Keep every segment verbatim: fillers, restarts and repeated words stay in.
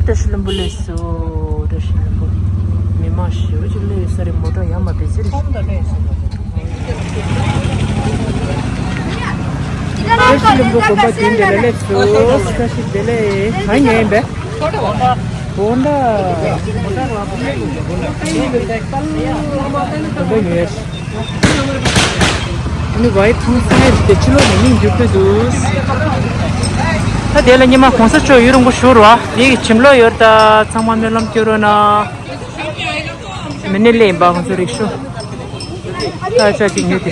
བཀྲ་ཤིས་ལྷུན་པོ་སླེབས་སོང་། བཀྲ་ཤིས་ལྷུན་པོ། མི་མང་ཞེ་པོ་ཅིག་སླེབས་ཡོད་ས་རེད། མོ་ཊ་ཡར་མར་བེད་སྤྱོད་རེད། བཀྲ་ཤིས་ལྷུན་པོ་དགོན་པ་མདུན་དེ་ལ་སླེབས་སོང་། བཀྲ་ཤིས་བདེ་ལེགས། གང་ཉོས་ཡིན་པས། དགོང་དག་དགོང་དག་ཉོས། ཨ་ནི་བའི་ཐང་སང་ཡ་དེ་ཕྱི་ལོགས་ནས་མིང་རྒྱུག་གི་འདུག་ད་དེ་ལ་ཉི་མ་གོང་ས་མཆོག་ཡུན་རིང་པོ་བཞུགས་རོགས། དེ་གི་བྱིན་རླབས་ཡོད་ད། ཚང་མ་སྨོན་ལམ་སྐྱོར་རོགས་གནང་། མི་ནི་ལེ་ཡིན་པ་ང་ཚོ་རིག་ཤོ། ད་ཆ་གཅིག་ཉོས་ཏེ།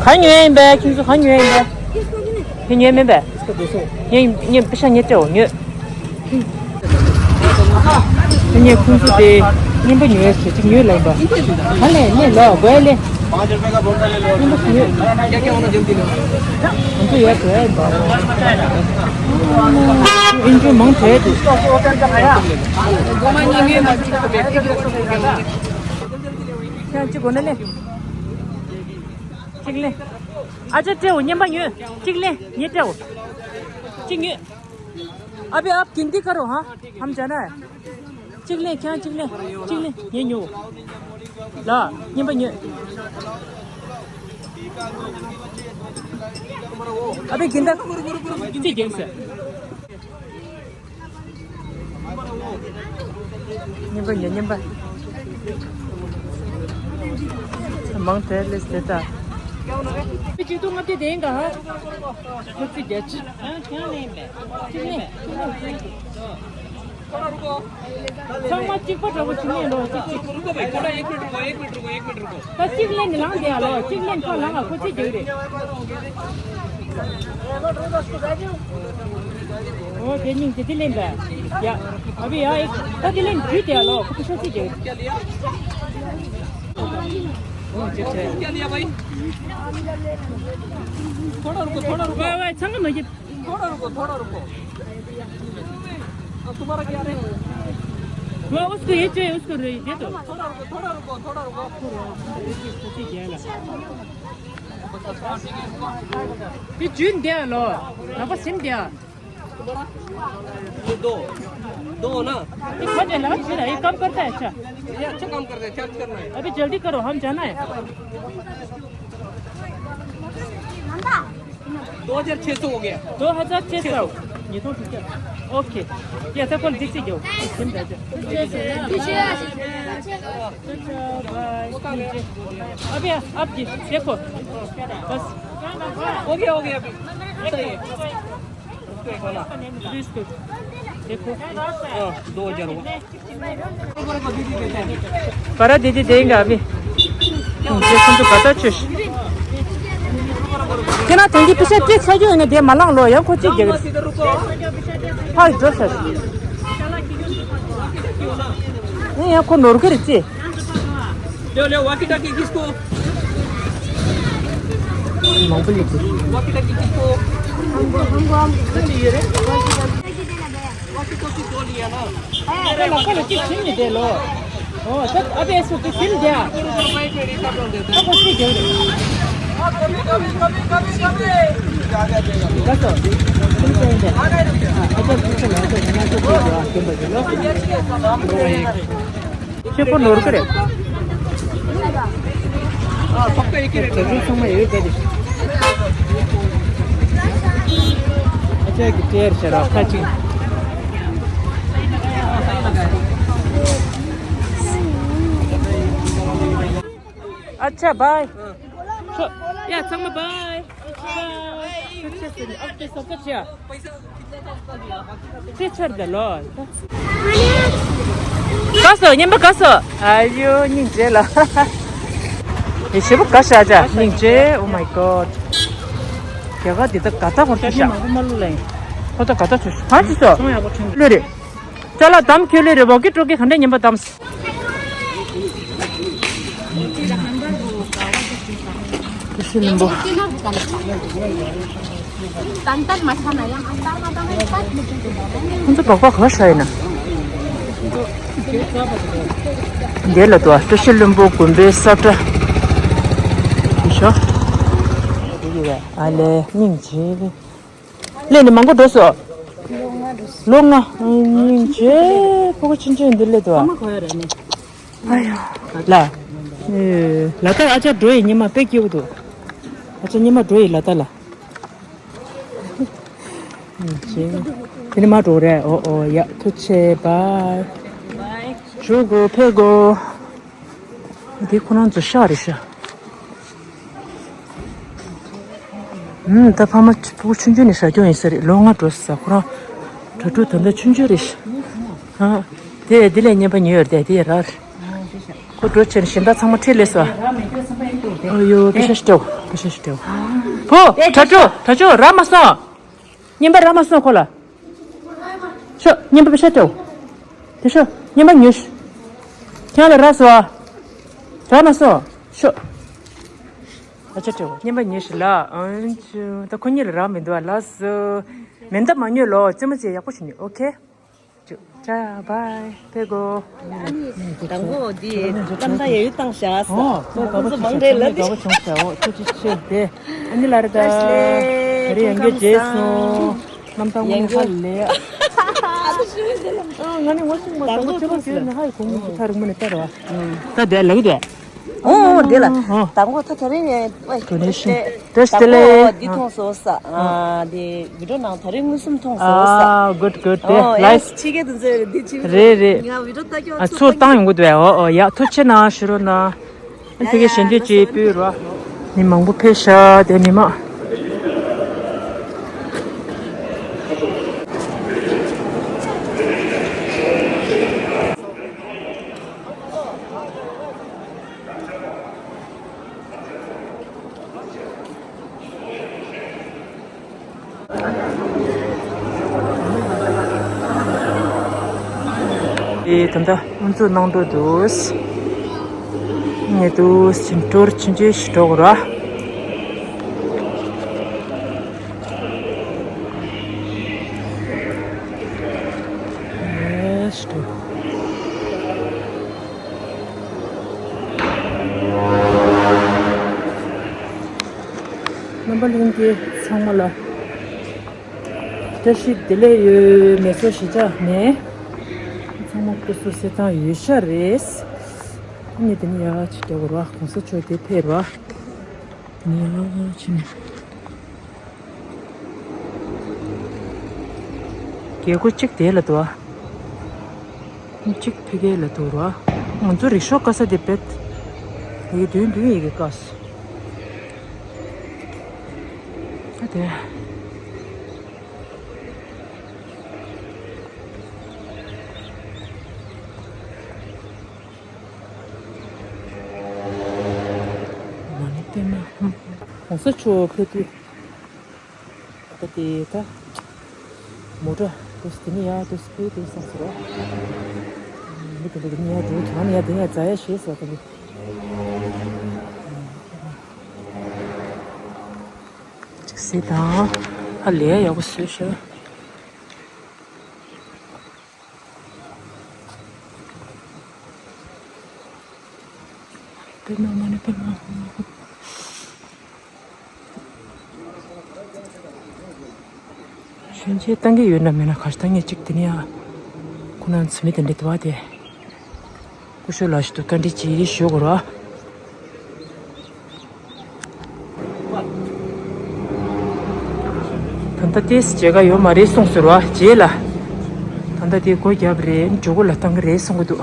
ག་ཉོས་ཡིན་པས། ཁྱེད་ཚོ་ག་ཉོས་ཡིན་པས། དེ་ཉོས་མིན་པས། ངས་ངས་པེ་ཤ་ཉོས་སྤྲད་འོ་ཉོས། ངས་ཁོང་ཚོ་དེ་རྔན་པ་ཉོས་ཟེར་ཅིག་ཉོས་ལབ་པ། ག་ལས་ནས་ལོ་དགོས་ལས། རྔན་པ་ཉོས། རྔན་པ་ཡོད་དགོས་པ། ཨིན་ཇོ་མང་དྲགས་འདུག་ཁྱེད་གཅིག་གོ་ན་ལས། གཅིག་ལས། ཨ་ཅག་སྤྲད་འོ་རྔན་པ་ཉོས། གཅིག་ལས་ངས་སྤྲད་འོ། གཅིག་ཉོས། अभी आप गिनती करो। हाँ, हम जाना है। གཅིག་ལེན། ཁྱེད་གཅིག་ལེན། གཅིག་ལེན། ངས་ཉོ། ལ་རྔན་པ་ཉོས། अभी गिनता। གཅིག་རྒྱག་ཟེར། རྔན་པ་ཉོས། རྔན་པ། མང་དྲགས་ལས་དེ་ལྟ། གཅིག་སྟོང་ལྔ་བརྒྱ་དེ་ཡིན་ག་ཧ། ཁོ་ཚོས་བརྒྱད་ཅུ། ཁྱེད་ལེན་པས། གཅིག་ལེན། ཚང་མ་གཅིག་པ་འདྲ་པོ་བྱུང་ནས་ལོ་གཅིག་གཅིག रुको भाई, थोड़ा एक मिनट रुको, एक मिनट रुको, एक मिनट रुको। ད་གཅིག་ལེན་ནས་ལངས་བསྡད་ཡ་ལོ། གཅིག་ལེན་ཁ་ལངས་ཨ། ཁོ་ཚོས་རྒྱག་རེད། ཨོ་དེ་སྙིང་རྗེ། དེ་ལེན་པས། ཡ། अभी यार एक ད་དེ་ལེན་བུད་དེ་ཡ་ལོ། ཁོ་ཚོས་རྒྱག་རེད། ཨོ་ཅེ་ཅེ། क्या लिया भाई? थोड़ा रुको, थोड़ा रुको। वाह वाह, ཚང་མ་མ་རྒྱབ། थोड़ा रुको, थोड़ा रुको। अब तुम्हारा क्या है? वो उसको ये चाहिए, उसको रे-, दे दो। थोड़ा रुको, थोड़ा रुको, थोड़ा रुको। ये जून दिया लो, वापस सिम दिया। ये दो, दो ना? ये खा जाए ना, फिर ये काम करता है अच्छा। ये अच्छा काम करता है, चार्ज करना है। अभी जल्दी करो, हम जाना है। दो हज़ार छह सौ हो गया। दो हज़ार छह सौ। ये तो ठीक है। ओके। ये ऐसा कौन दिख जाओ। अभी आप जी देखो। बस। हो गया, हो गया अभी। सही है। बिस्कुट। देखो। हाँ, दो हज़ार हुआ। करा दीदी देंगे अभी। हम्म, ये सुन तो पता चुश। केना थैंक यू पीछे ट्रिक साजो इन्हें दे मलंग लो या कुछ चीज जगह। हाय जो सर। नहीं या को नोर कर इच्छे। ले ले, वॉकी टॉकी किसको? मंगली को। वॉकी टॉकी किसको? हमको, हमको, हम ये रे। वॉकी टॉकी दो लिया ना। ए, तो लगा लो कि सिम दे लो। ओ, तो अबे इसको तो सिम दिया। तो कुछ नहीं दे। बस तो, सिम दे दे। हाँ, अच्छा, कुछ नहीं, तो ना तो दे दो, आप के बजे लो। ཁྱེད་ཁོ་ནོར་གི་རེད། ཨ། ཚང་མ་ཡོད་གི་རེད། ཨ་ཅག་གི་ཊེར་ཤ་ར་ཁ་ཅིག अच्छा बाय। ཡ་ཚང་མ་बाय། बाय། ཁྱེད་ཆེ་སོང་ཨ། ཁྱེད་སོང་ཁྱེད་ཆེ། ཁྱེད་ཆེར་ད་ལོ། ག་སོ་ཉན་པ་ག་སོ། ཨ་ཡོ་སྙིང་རྗེ་ལ། ཡེ་ཞེ་པོ་ག་ཤ་ཅག་སྙིང་རྗེ། Oh my god། རྒྱ་གར་འདི་ད་ག་ད་ཧོར་ཤ། ཁོ་ད་ག་ད་ཆུ་ཧ་ཅི་སོ། ལོས་རེད། ཅ་ལག་དམ་ཁྱོད་ལས་རེ་བོ་ཀི་ཀྲོ་ཀི་ག་འདྲ་ཉན་པ་དམ། ཁྱི་ལིམ་པོ། ཁོང་ཚོ་སྦག་སྦག་ག་ཤ་ཡིན་ན། འདི་ལ་དུ་བཀྲ་ཤིས་ལྷུན་པོ་དགོན་པའི་ས་ཁྲ། ཤོ། ཨ་ལེ་སྙིང་རྗེ། ལས་ནི་མང་པོ་འགྲོ་སོ། ལོ་ལྔ་འགྲོ་སོ། ལོ་ལྔ། སྙིང་རྗེ། ཕྲུ་གུ་ཆུང་ཆུང་འདི་ལས་དོ། ཨ་མ་གོ་ཡ་ར་ནི། ཨ་ཡ། ལ། ལ་ད་ཨ་ཅག་འགྲོ་ཡི་ཉི་མ་དཔེ་སྐྱིད་པོ་འདུག་ཨ་ཅག་ཉི་མ་འགྲོ་ཡི་ལ་ད་ལ། དེ་ནི་མ་འགྲོ་རེད། ཨོ་ཨོ་ཡ་ཐུགས་ཆེ་བྷའི། བཞུགས་དགོས་ཕེབས་དགོས། འདི་ཁོ་རང་ཚོ་ཤག་རེད་ཤག་ཨུམ། ད་ཕ་མ་ཕྲུ་གུ་ཆུང་ཆུང་ནས་ཟ་སྐྱོང་ཡིན་ས་རེད། ལོ་ལྔ་འགྲོ་ས་ཁོ་རང་། དྲ་གྲོགས་ད་ལྟ་ཆུང་ཆུང་རེད་ཤག་ཨ། དེ་འདི་ལས་རྔན་པ་ཉོས་ཡོད་རེད་དེ་ར། ཁོ་འགྲོ་ཆེན་ཞིང་བདག་ཚང་མ་ཁྲིད་ལས་སོ། ཨ་ཡོ་པེ་ཤ་ཤི་སྤྲད། པེ་ཤ་ཤི་སྤྲད། བུ་དྲ་གྲོགས་དྲ་གྲོགས་ར་མ་སོང་། རྔན་པ་རག་མ་སོང་ཁོ་ལ། ཤོ་རྔན་པ་པེ་ཤ་སྤྲོ། དེ་ཤོ་རྔན་པ་ཉོས་ཤོ། ཁྱེད་ལ་རག་སོང་། རག་མ་སོང་། ཤོ། ཨ་ཅག་སྤྲོ་རྔན་པ་ཉོས་ཤོ་ལ། ཨང་ཅུ་ད་ཁོ་གཉིས་ལ་རག་མི་འདུག་ཨ་ལགས་སོ། མེ་མདའ་མ་ཉོས་ལོ་རྩེད་མོ་རྩེ་ཡག་པོ་ཞིག་ཉོས། ཨོ་ཁེ། ཅུ་ཅ་བྷའི་ཕེབས་གོ། ཨ་ནི་དང་པོ་འདི་རྣམ་ཐར་ཡ་ཡུལ་བཏང་བཞག་ཨོ་ཁོང་ཚོ་མང་རེད་ལ། དགའ་པོ་བྱུང་ཤག་ཨོ་ཐུགས་རྗེ་ཆེ་དེ། ཨ་ནི་ལ་རེ་ད། བཀྲ་ཤིས་བདེ་ལེགས། རེ་ཡང་གི་རྗེས་སོང་། རྣམ་ཐར་དངོས་གནས་ཧ་ལས། ཨ་ང་ནི་ངོ་ཤེས་མ་དང་པོ་ཁྱེད་རང་ཁྱེད་ནི་ཧ་ཡི་གོང་ནས་ཐག་རིང་མོ་ནས་བལྟ་རོགས། ད་དེ་ལ་གི་དེ། ཨོ་ཨོ་འདི་ལ། ཨོ། དང་པོ་ད་ད་རིང་ཡང་ཨོ། ཌོ་ནེ་ཤན། བཀྲ་ཤིས་བདེ་ལེགས། ཨོ་འདི་མཐོང་སོང་ས། ཨ་འདི་བི་ཌིའོ་ནང་ད་རིང་མངོན་སུམ་མཐོང་སོང་ས། ཨ་good good དེ་ཨོ་ལའིབ། ཕྱི་རྒྱལ་དུ་འཛུལ་འདི་ཕྱི་རེད་རེད། ང་བི་ཌིའོ་ལྟ་སྐྱོ་ཨ་ཚུར་བཏང་ཡོང་གི་འདུག་ཨོ་ཨོ་ཡ་ཐུགས་རྗེ་གནང་ཞུ་རོགས་གནང་། ཨ་ཕ་གི་ཞལ་འདོན་ཅིག་ཕུལ་རོགས། མི་མང་པོ་ཕེབས་ཤག་དེ་མི་མང་། ཨེ་ད་ལྟ་དབུ་འཛུགས་གནང་འགྲོ་འདུག་ངས་འདུག་ཟིན་གྲོར་ཆུང་ཆུང་ཞིག་འགྲོ་དགོས་ར། ཨེ་ཞིག་འགྲོ། རྣམ་པ་ལྷན་རྒྱས་ཚང་མ་ལ་བཀྲ་ཤིས་བདེ་ལེགས་ཡོད། མེ་སོ་གཞིས་ཆགས་ནས་ཚང་མ་སྐུ་གཟུགས་གསལ་ཐང་ཡོད་ཤག་རེད། ཨ་ནི་དེ་ནི་ཡག་ཅིག་རྒྱག་དགོས་ར། གོང་ས་མཆོག་དེ་ཕེབས་ར། ནི་ཡག་ཅིག་ནི། རྒྱལ་སྒོ་གཅིག་དེ་ལ་འདུག་ཨ། གཅིག་ཕ་གི་ལ་འདུག་ར། ང་ཚོ་རིག་ཤོག་བཀག་ས་དེ་བེད། ཡི་གེ་བདུན་བདུན་ཡི་གེ་བཀག་སོང་། ཨ་དེ། མ་ཎི་པདྨ། གོང་ས་མཆོག་ཕེབས་དུས། ད་དེ་ད། མོ་ཊ་དུས་དེ་ནི་ཡག་དུས་ཕེབས་དུས་བསམ་སོང་། མི་དེ་འདྲ་དེ་ནི་ཡག་འགྲོ་གང་ནི་ཡག་དེ་ནི་ཡག་རྫ་ཡག་ཞེས་སོགས་དེ་ནི། ཅིག་སྲིད་དང་། ཧ་ལས་ཡག་པོ་བཟོས་ཤག་པདྨ་མ་ཎི་པདྨ། ཞུན་ཆེ་བཏང་གི་ཡོད་ན་མེད་ན་གར་བཏང་ངེས་གཅིག་དེ་ནི་ཡ། ཁོ་ན་ཚི་མི་དེ་འདྲ་དུ་བ་དེ། སྐུ་ཞབས་ལ་ཞུ་དུ་བཀའ་འདྲི་ཅིག་ཞུ་དགོས་ར། ད་ལྟ་ཏེས་མཇལ་ཁ་ཡོད་མ་རེད་གསུངས་ཟེར་བ་རྗེས་ལ། ད་ལྟ་དེ་སྒོ་བརྒྱབ་རེད། མཇུག་གུ་ལ་བཏང་གི་རེད་གསུང་གི་འདུག་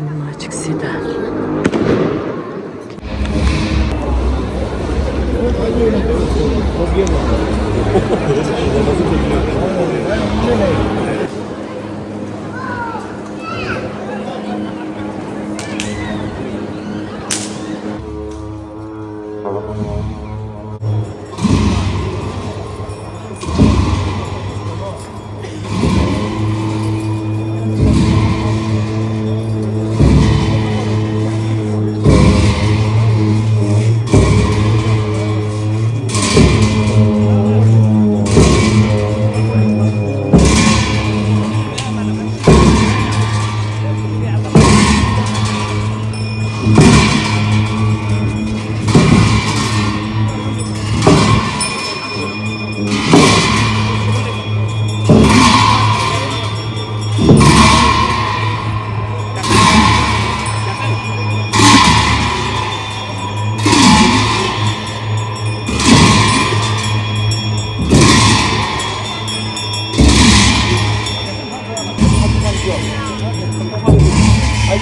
མ་ཅིག་སྲིད་ད། ད་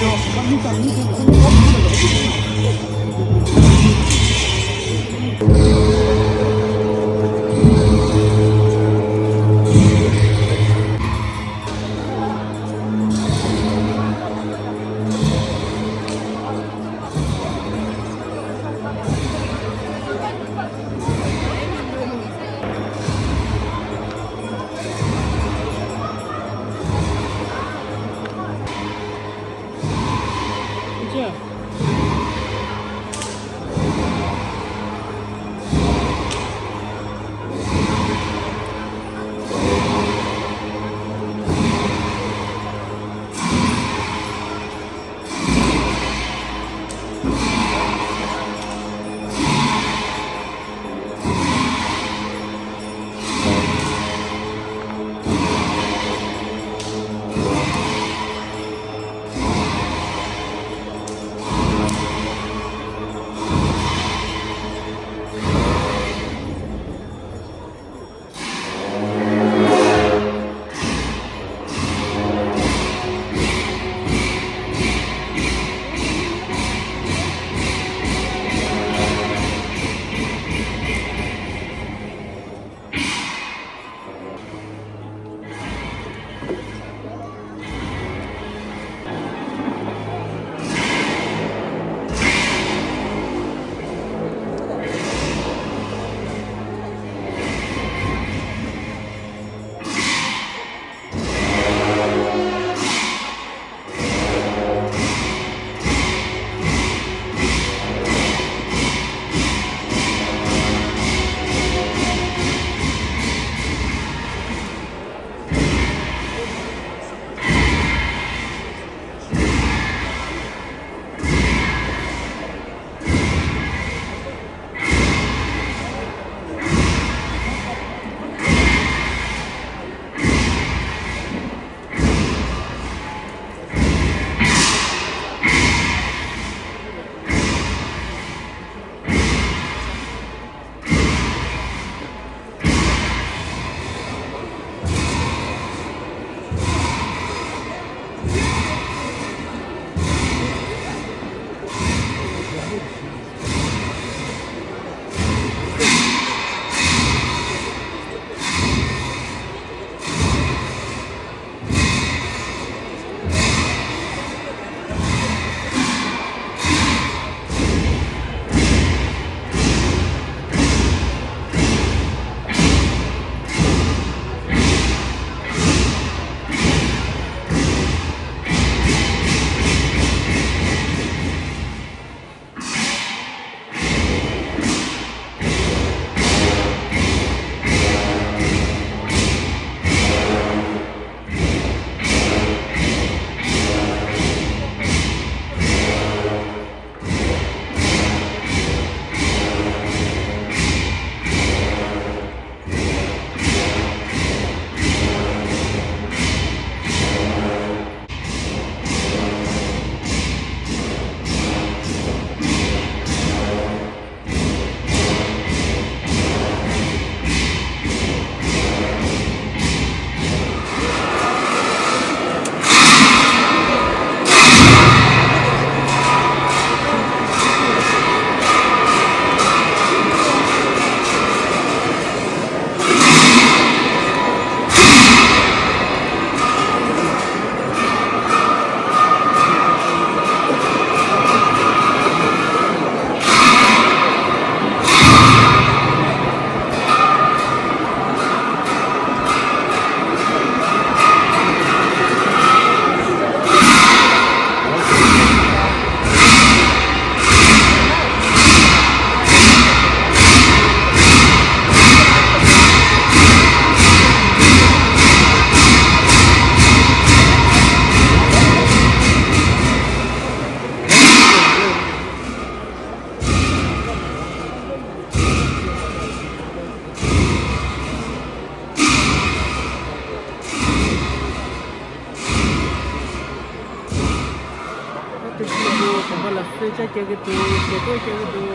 དེ་ཚོ་གོམ་པ་ལ་གསོལ་ཇ་རྒྱག་གི་འདུག་གད་ཐོག་རྒྱག་གི་འདུག་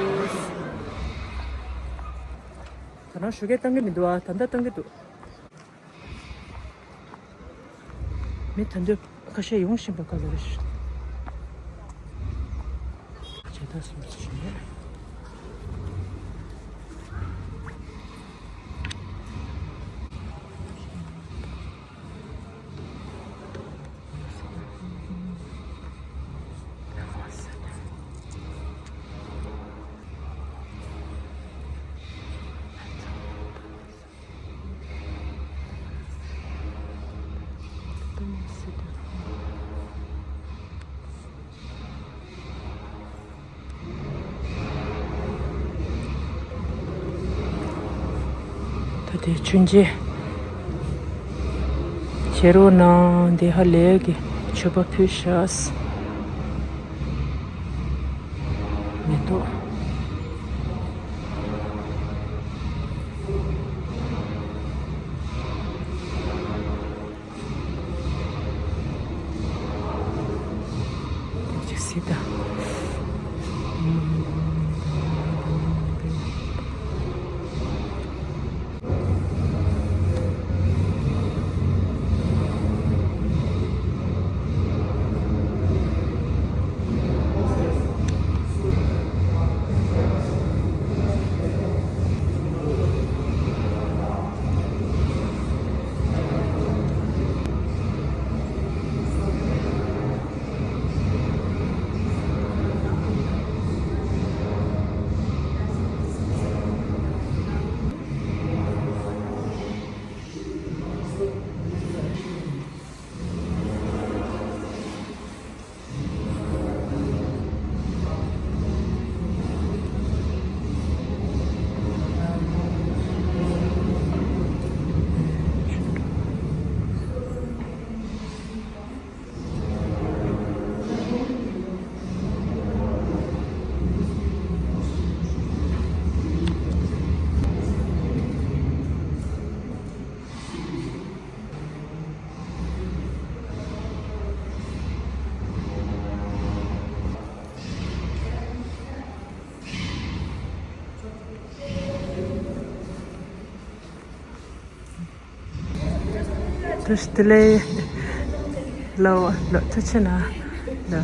ད་ནང་ཞོགས་ཀས་བཏང་གི་མི་འདུག་ཨ། ད་ལྟ་བཏང་གི་འདུག་མི་ད་འདོད་ཁ་ཤས་ཡོང་བཞིན་པ་ག་ལ་རེད། ད་དེ་མཆོད་མཇལ་བྱེད་རོགས་གནང་། འདི་ཧ་ལས་ཀྱི་མཆོད་པ་ཕུལ་ཤག་མེ་ཏོག་བཀྲ་ཤིས་བདེ་ལེགས། ལོ་ལོ་ཐུགས་ཆེ་གནང་། ལོ།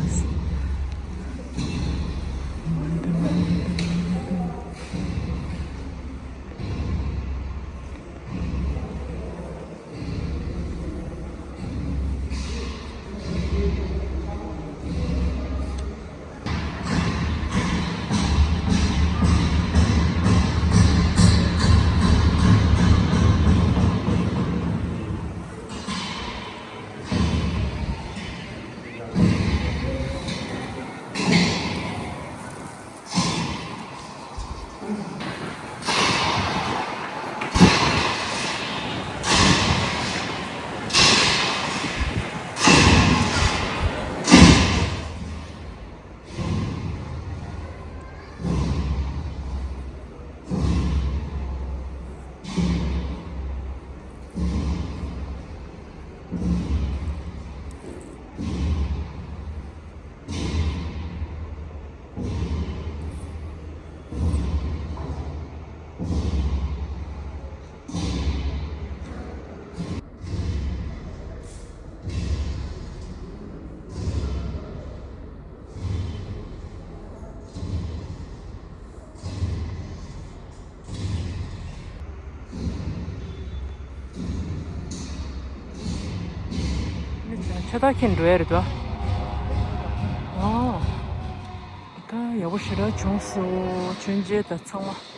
མི་ཚོ་ཕྱག་རྟགས་འཁྱེར་འགྲོ་ཡ་རེད་དོ། ཨོ། ད་ཡག་པོ་ཞེ་དྲག་བྱུང་སོང་། མཆོད་མཇལ་དང་ཚང་མ།